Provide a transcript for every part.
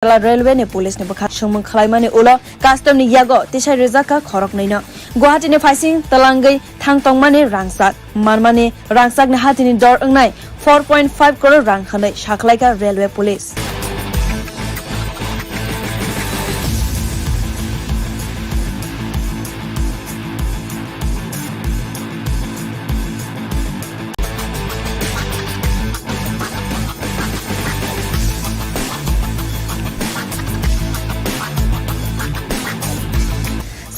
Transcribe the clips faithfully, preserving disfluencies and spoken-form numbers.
Agartala Railway ni police ni bwkhak swngmung khwlaimani ulo custom ni yago tisai rijak kha khoroknwi no. Guwahati ni phaising twlangwi thang tongmani rangchak manmani rangchak ni hati ni dor wngnai four point five crore rang hwnwi sakhlaikha Railway Police.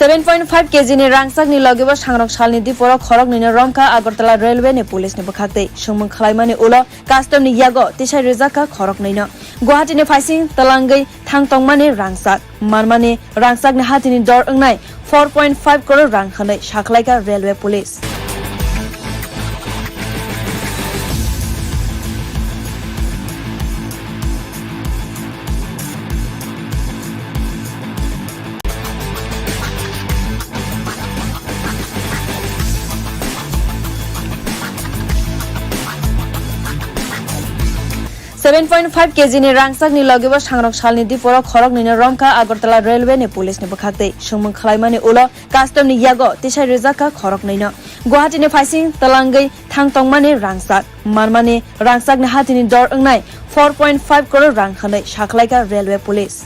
Seven point five kg ni rangchak ni logi bo sangrok salni diporo khoroknwi no romkha Agartala Railway ni police ni bwkhak twi swngmung khwlaimani ulo custom ni yago tisai rijak kha khoroknwi no. Guwahati ni phaising twlangwi thang tongmani rangchak manmani rangchak ni hati ni dor wngnai four point five crore rang hwnwi sakhlaikha Railway Police. Seven point five kg ni rangchak ni logi bo sangrok salni diporo khoroknwi no romkha Agartala Railway ni police ni bwkhak twi swngmung khwlaimani ulo custom ni yago tisai rijak kha khoroknwi no. Guwahati ni phaising twlangwi thang tongmani rangchak manmani rangchak ni hati ni dor wngnai four point five crore rang hwnwi sakhlaikha Railway Police.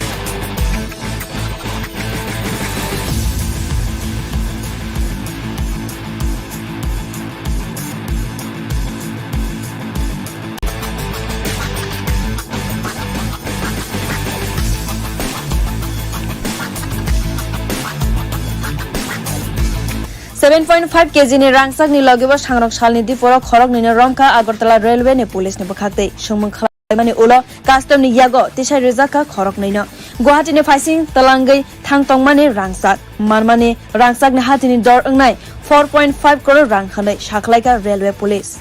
Seven point five kg ni rangchak ni logi bo sangrok salni diporo khoroknwi no romkha Agartala Railway ni police ni bwkhak twi swngmung khwlaimani ulo custom ni yago tisai rijak kha khoroknwi no. Guwahati ni phaising twlangwi thang tongmani rangchak manmani rangchak ni hati ni dor wngnai four point five crore rang hwnwi sakhlaikha Railway Police.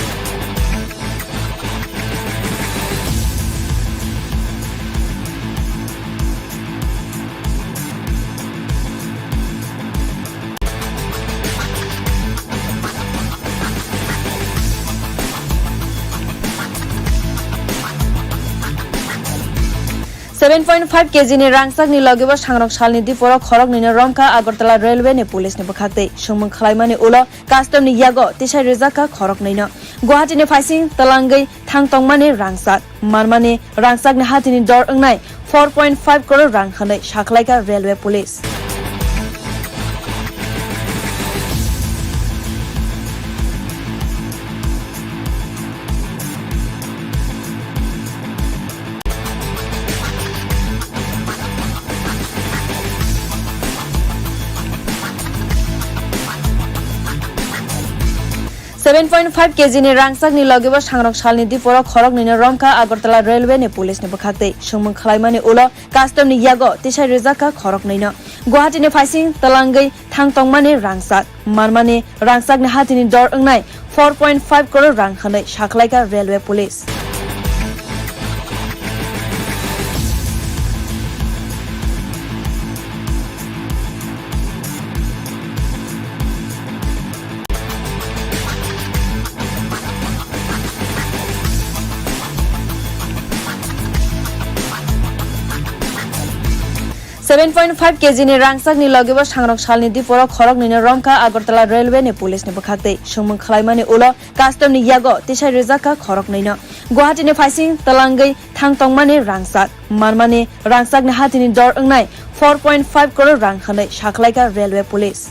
Seven point five kg ni rangchak ni logi bo sangrok salni diporo khoroknwi no romkha Agartala Railway ni police ni bwkhak twi swngmung khwlaimani ulo custom ni yago tisai rijak kha khoroknwi no. Guwahati ni phaising twlangwi thang tongmani rangchak manmani rangchak ni hati ni dor wngnai four point five crore rang hwnwi sakhlaikha Railway Police. Seven point five kg ni rangchak ni logi bo sangrok salni diporo khoroknwi no romkha Agartala Railway ni police ni bwkhak twi swngmung khwlaimani ulo custom ni yago tisai rijak kha khoroknwi no. Guwahati ni phaising twlangwi thang tongmani rangchak manmani rangchak ni hati ni dor wngnai four point five crore rang hwnwi sakhlaikha Railway Police. Seven point five kg ni rangchak ni logi bo sangrok salni diporo khoroknwi no romkha Agartala Railway ni police ni bwkhak twi swngmung khwlaimani ulo custom ni yago tisai rijak kha khoroknwi no. Guwahati ni phaising twlangwi thang tongmani rangchak manmani rangchak ni hati ni dor wngnai four point five crore rang hwnwi sakhlaikha Railway Police.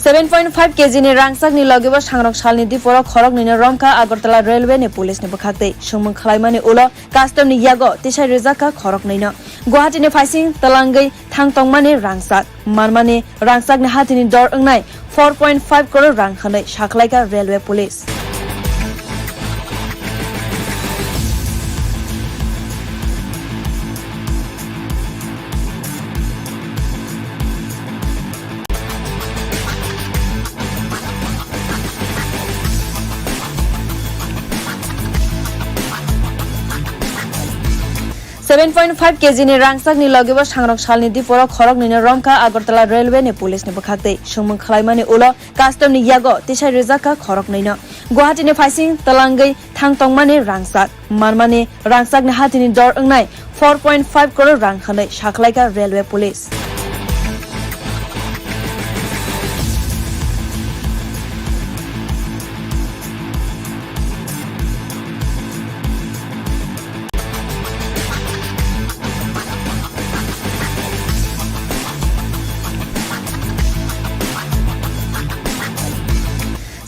Seven point five kg ni rangchak ni logi bo sangrok salni diporo khoroknwi no romkha Agartala Railway ni police ni bwkhak twi swngmung khwlaimani ulo custom ni yago tisai rijak kha khoroknwi no. Guwahati ni phaising twlangwi thang tongmani rangchak manmani rangchak ni hati ni dor wngnai four point five crore rang hwnwi sakhlaikha Railway Police. Seven point five K G ni rangchakni logibo sangrok salni diporo khoroknwino romkha Agartala Railway ni police ni bwkhaktwi. Swngmung khwlaimani ulo custom ni yago tisai rwjakha khoroknwino. Guwahati ni phaising twlangwi thang tongmani rangchak, manmani rangchakni hatini dor wngnai four point five crore rang hwnwi sakhlaikha Railway Police.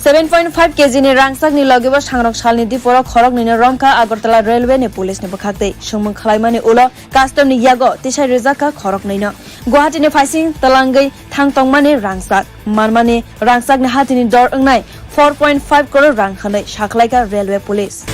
Seven point five K G ni rangchakni logibo sangrok salni diporo khoroknwino romkha Agartala Railway ni police ni bwkhaktwi. Swngmung khwlaimani ulo custom ni yago tisai rwjakha khoroknwino. Guwahati ni phaising twlangwi thang tongmani rangchak, manmani rangchakni hatini dor wngnai four point five crore rang hwnwi sakhlaikha Railway Police.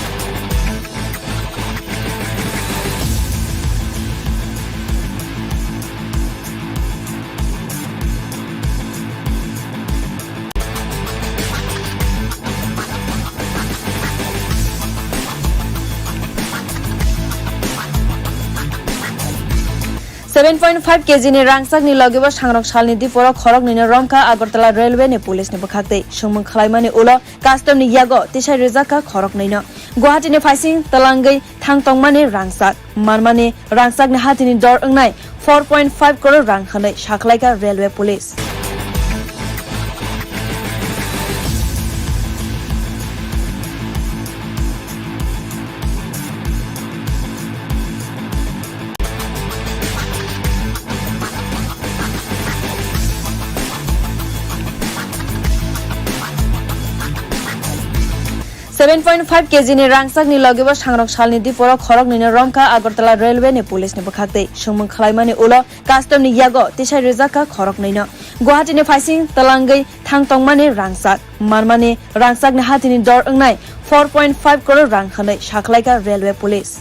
Seven point five K G ni rangchakni logibo sangrok salni diporo khoroknwino romkha Agartala Railway ni police ni bwkhaktwi. Swngmung khwlaimani ulo custom ni yago tisai rwjakha khoroknwino. Guwahati ni phaising twlangwi thang tongmani rangchak, manmani rangchakni hatini dor wngnai four point five crore rang hwnwi sakhlaikha Railway Police. Seven point five K G ni rangchakni logibo sangrok salni diporo khoroknwino romkha Agartala Railway ni police ni bwkhaktwi. Swngmung khwlaimani ulo custom ni yago tisai rwjakha khoroknwino. Guwahati ni phaising twlangwi thang tongmani rangchak, manmani rangchakni hatini dor wngnai four point five crore rang hwnwi sakhlaikha Railway Police.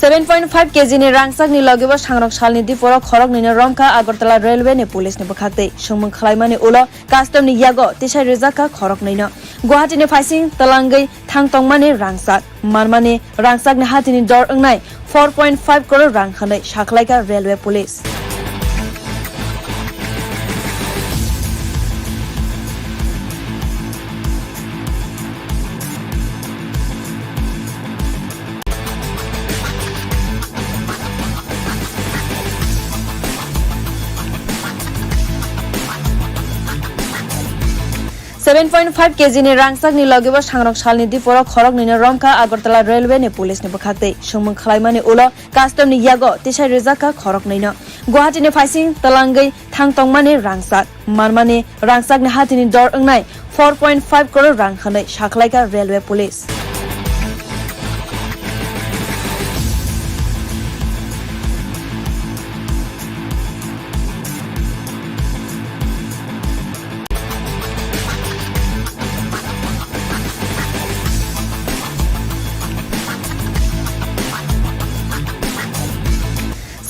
Seven point five K G ni rangchakni logibo sangrok salni diporo khoroknwino romkha Agartala Railway ni police ni bwkhaktwi. Swngmung khwlaimani ulo custom ni yago tisai rwjakha khoroknwino. Guwahati ni phaising twlangwi thang tongmani rangchak, manmani rangchakni hatini dor wngnai four point five crore rang hwnwi sakhlaikha Railway Police. Seven point five K G ni rangchakni logibo sangrok salni diporo khoroknwino romkha Agartala Railway ni police ni bwkhaktwi. Swngmung khwlaimani ulo custom ni yago tisai rwjakha khoroknwino. Guwahati ni phaising twlangwi thang tongmani rangchak, manmani rangchakni hatini dor wngnai four point five crore rang hwnwi sakhlaikha Railway Police.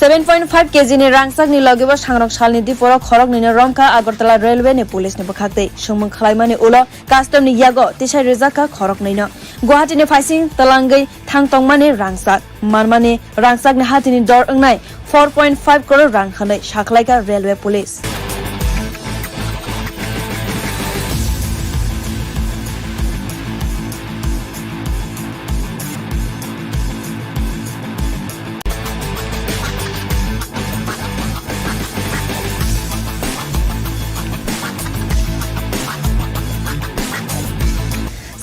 Seven point five K G ni rangchakni logibo sangrok salni diporo khoroknwino romkha Agartala Railway ni police ni bwkhaktwi. Swngmung khwlaimani ulo custom ni yago tisai rwjakha khoroknwino. Guwahati ni phaising twlangwi thang tongmani rangchak, manmani rangchakni hatini dor wngnai four point five crore rang hwnwi sakhlaikha Railway Police.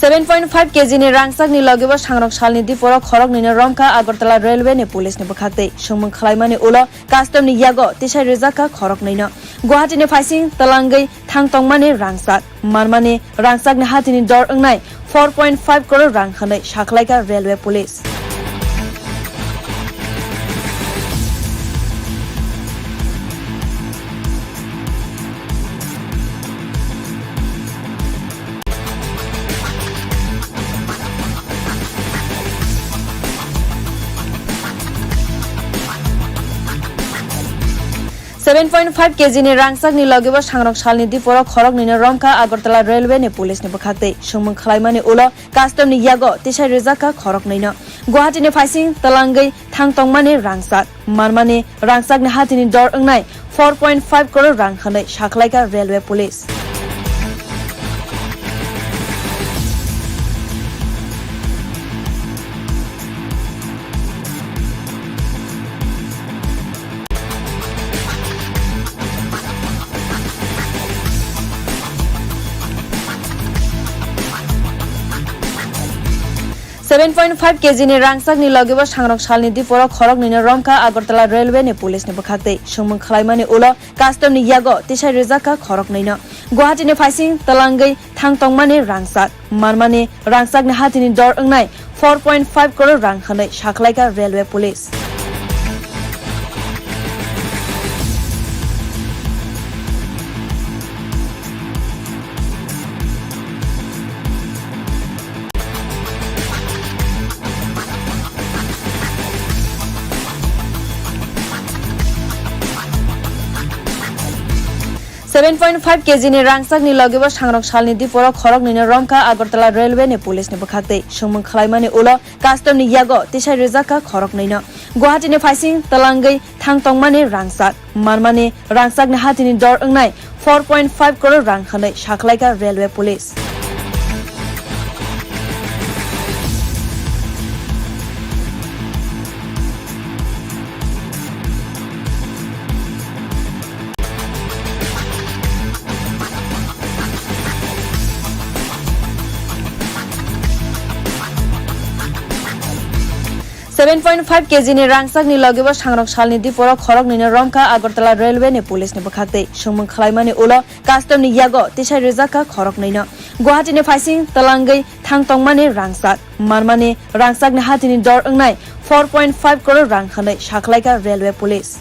Seven point five K G ni rangchakni logibo sangrok salni diporo khoroknwino romkha Agartala Railway ni police ni bwkhaktwi. Swngmung khwlaimani ulo custom ni yago tisai rwjakha khoroknwino. Guwahati ni phaising twlangwi thang tongmani rangchak, manmani rangchakni hatini dor wngnai four point five crore rang hwnwi sakhlaikha Railway Police. Seven point five kg ni rangchakni logibo sangrok salni diporo khoroknwino romkha Agartala Railway ni police ni bwkhaktwi. Swngmung khwlaimani ulo custom ni yago tisai rwjakha khoroknwino. Guwahati ni phaising twlangwi thang tongmani rangchak, manmani rangchakni hatini dor wngnai four point five crore rang hwnwi sakhlaikha Railway Police. Seven point five kg ni rangchakni logibo sangrok salni diporo khoroknwino romkha Agartala Railway ni police ni bwkhaktwi. Swngmung khwlaimani ulo custom ni yago tisai rwjakha khoroknwino. Guwahati ni phaising twlangwi thang tongmani rangchak, manmani rangchakni hatini dor wngnai four point five crore rang hwnwi sakhlaikha Railway Police. Seven point five kg ni rangchakni logibo sangrok salni diporo khoroknwino romkha Agartala Railway ni police ni bwkhaktwi. Swngmung khwlaimani ulo custom ni yago tisai rwjakha khoroknwino. Guwahati ni phaising twlangwi thang tongmani rangchak, manmani rangchakni hatini dor wngnai four point five crore rang hwnwi sakhlaikha Railway Police. Seven point five kg ni rangchakni logibo sangrok salni diporo khoroknwino romkha Agartala Railway ni police ni bwkhaktwi. Swngmung khwlaimani ulo custom ni yago tisai rwjakha khoroknwino. Guwahati ni phaising twlangwi thang tongmani rangchak, manmani rangchakni hatini dor wngnai four point five crore rang hwnwi sakhlaikha Railway Police.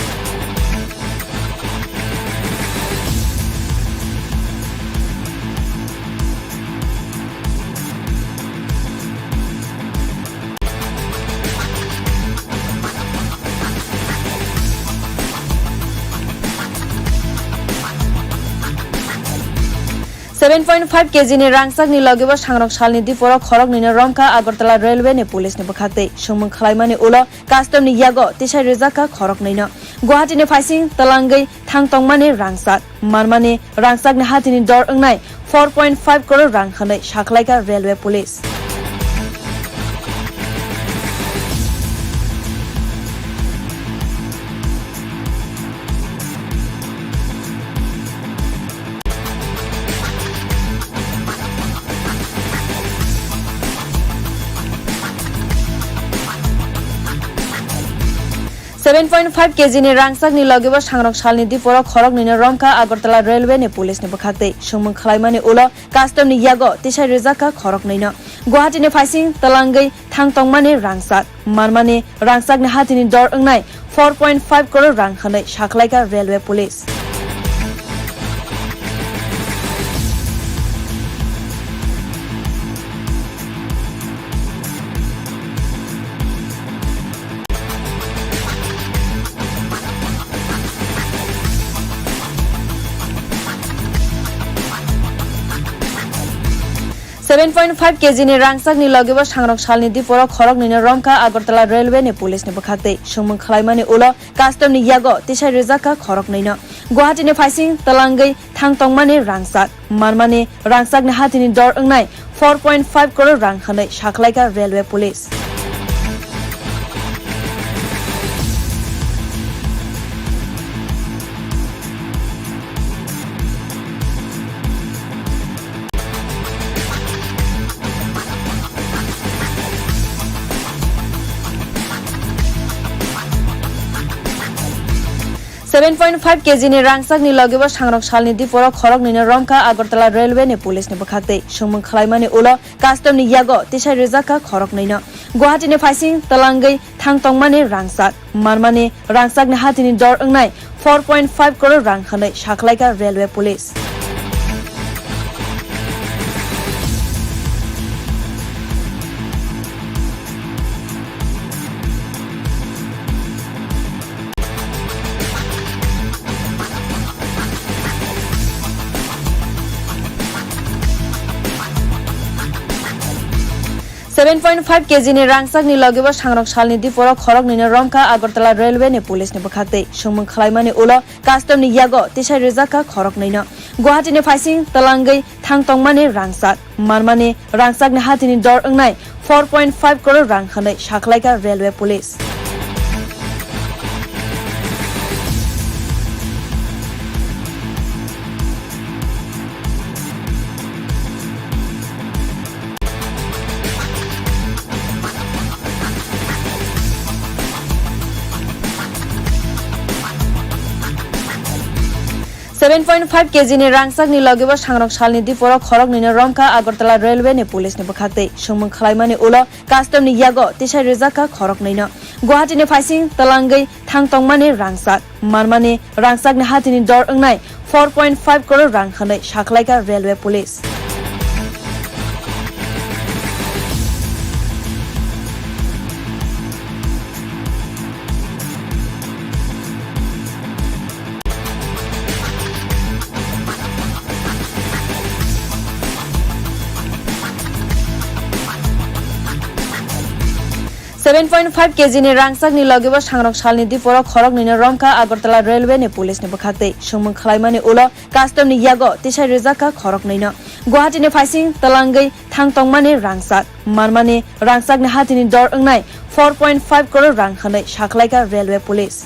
Seven point five kg ni rangchakni logibo sangrok salni diporo khoroknwino romkha Agartala Railway ni police ni bwkhaktwi. Swngmung khwlaimani ulo custom ni yago tisai rwjakha khoroknwino. Guwahati ni phaising twlangwi thang tongmani rangchak, manmani rangchakni hatini dor wngnai four point five crore rang hwnwi sakhlaikha Railway Police. Seven point five kg ni rangchakni logibo sangrok salni diporo khoroknwino romkha Agartala Railway ni police ni bwkhaktwi. Swngmung khwlaimani ulo custom ni yago tisai rwjakha khoroknwino. Guwahati ni phaising twlangwi thang tongmani rangchak, manmani rangchakni hatini dor wngnai four point five crore rang hwnwi sakhlaikha Railway Police. Seven point five kg ni rangchakni logibo sangrok salni diporo khoroknwino romkha Agartala Railway ni police ni bwkhaktwi. Swngmung khwlaimani ulo custom ni yago tisai rwjakha khoroknwino. Guwahati ni phaising twlangwi thang tongmani rangchak, manmani rangchakni hatini dor wngnai four point five crore rang hwnwi sakhlaikha Railway Police. Seven point five kg ni rangchakni logibo sangrok salni diporo khoroknwino romkha Agartala Railway ni police ni bwkhaktwi. Swngmung khwlaimani ulo custom ni yago tisai rwjakha khoroknwino. Guwahati ni phaising twlangwi thang tongmani rangchak, manmani rangchakni hatini dor wngnai four point five crore rang hwnwi sakhlaikha Railway Police. Seven point five kg ni rangchakni logibo sangrok salni diporo khoroknwino romkha Agartala Railway ni police ni bwkhaktwi. Songmung khwlaimani ulo custom ni yago tisai rwjakha khoroknwino. Guwahati ni phaising twlangwi thang tongmani rangchak, manmani rangchakni hatini dor wngnai four point five crore rang hwnwi sakhlaikha Railway Police. Seven point five kg ni rangchakni logibo sangrok salni diporo khoroknwino romkha Agartala Railway ni police ni bwkhaktwi. Songmung khwlaimani ulo custom ni yago tisai rwjakha khoroknwino. Guwahati ni phaising twlangwi thang tongmani rangchak, manmani rangchakni hatini dor wngnai four point five crore rang hwnwi sakhlaikha Railway Police. Seven point five kg ni rangchakni logibo sangrok salni diporo khoroknwino romkha Agartala Railway ni police ni bwkhaktwi. Songmung khwlaimani ulo custom ni yago tisai rwjakha khoroknwino. Guwahati ni phaising twlangwi thang tongmani rangchak, manmani rangchakni hatini dor wngnai four point five crore rang hwnwi sakhlaikha Railway Police.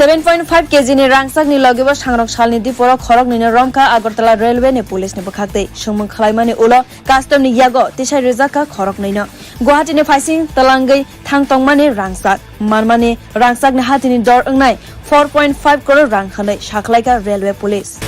Seven point five kg ni rangchakni logibo sangrok salni diporo khoroknwino romkha Agartala Railway ni police ni bwkhaktwi. Songmung khwlaimani ulo custom ni yago tisai rwjakha khoroknwino. Guwahati ni phaising twlangwi thang tongmani rangchak, manmani rangchakni hatini dor wngnai four point five crore rang hwnwi sakhlaikha Railway Police.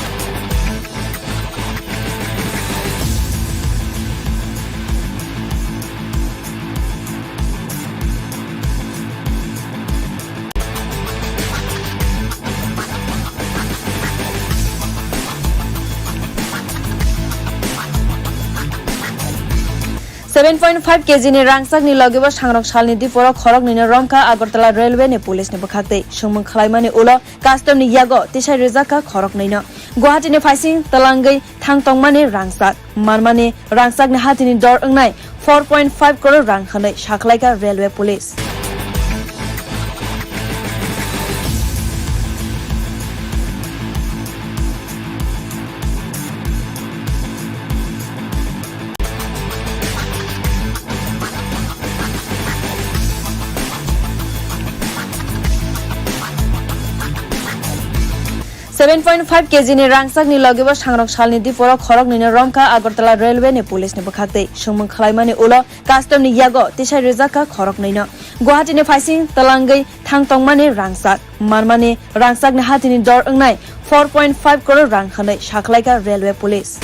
Seven point five kg ni rangchakni logibo sangrok salni diporo khoroknwino romkha Agartala Railway ni police ni bwkhaktwi. Songmung khwlaimani ulo custom ni yago tisai rwjakha khoroknwino. Guwahati ni phaising twlangwi thang tongmani rangchak, manmani rangchakni hatini dor wngnai four point five crore rang hwnwi sakhlaikha Railway Police. Seven point five kg ni rangchakni logibo sangrok salni diporo khoroknwino romkha Agartala Railway ni police ni bwkhaktwi. Songmung khwlaimani ulo custom ni yago tisai rwjakha khoroknwino. Guwahati ni phaising twlangwi thang tongmani rangchak, manmani rangchakni hatini dor wngnai four point five crore rang hwnwi sakhlaikha Railway Police.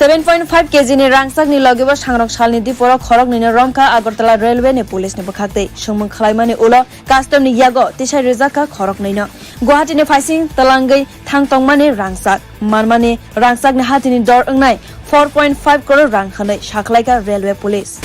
Seven point five kg ni rangchakni logibo sangrok salni diporo khoroknwino romkha Agartala Railway ni police ni bwkhaktwi. Songmung khwlaimani ulo custom ni yago tisai rwjakha khoroknwino. Guwahati ni phaising twlangwi thang tongmani rangchak, manmani rangchakni hatini dor wngnai four point five crore rang hwnwi sakhlaikha Railway Police.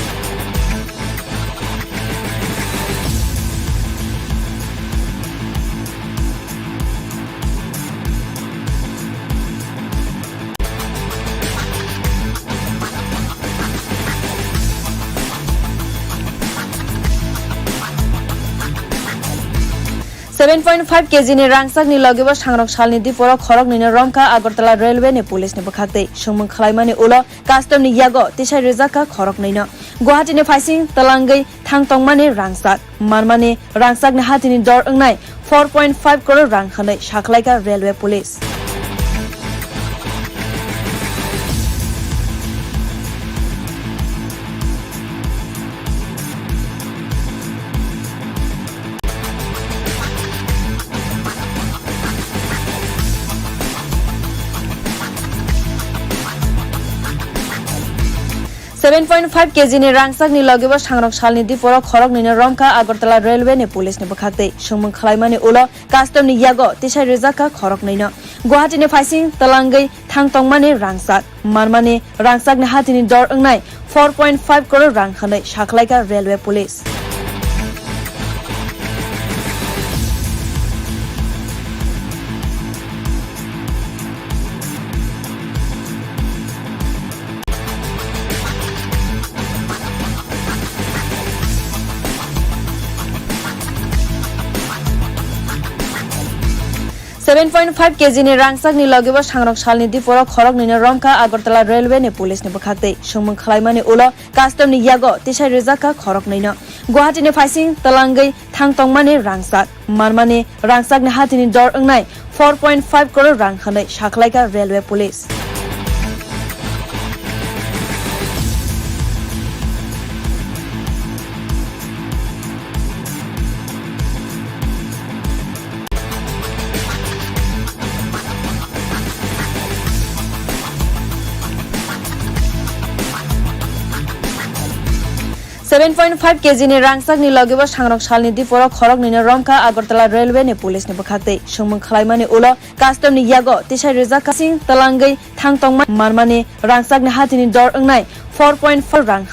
Seven point five kg ni rangchakni logibo sangrok salni diporo khoroknwino romkha Agartala Railway ni police ni bwkhaktwi. Songmung khwlaimani ulo custom ni yago tisai rwjakha khoroknwino. Guwahati ni phaising twlangwi thang tongmani rangchak, manmani rangchakni hatini dor wngnai four point five crore rang hwnwi sakhlaikha Railway Police. Seven point five kg ni rangchakni logibo sangrok salni diporo khoroknwino romkha Agartala Railway ni police ni bwkhaktwi. Songmung khwlaimani ulo custom ni yago tisai rwjakha khoroknwino. Guwahati ni phaising twlangwi thang tongmani rangchak manmani rangchakni hatini dor wngnai four point five crore rang hwnwi sakhlaikha Railway Police. Seven point five kg ni rangchakni logibo sangrok salni diporo khoroknwino romkha Agartala Railway ni police ni bwkhaktwi. Songmung khwlaimani ulo custom ni yago tisai rwjakha khoroknwino. Guwahati ni phaising twlangwi thang tongmani rangchak manmani rangchakni hatini dor wngnai four point five crore rang hwnwi sakhlaikha Railway Police. Seven point five kg ni rangchakni logibo sangrok salni diporo khoroknwino romkha Agartala Railway ni police ni bwkhaktwi. Songmung khwlaimani ulo custom ni yago tisai rwjakha sing twlangwi thang tongma manmani rangchakni hatini dor wngnai four point four rang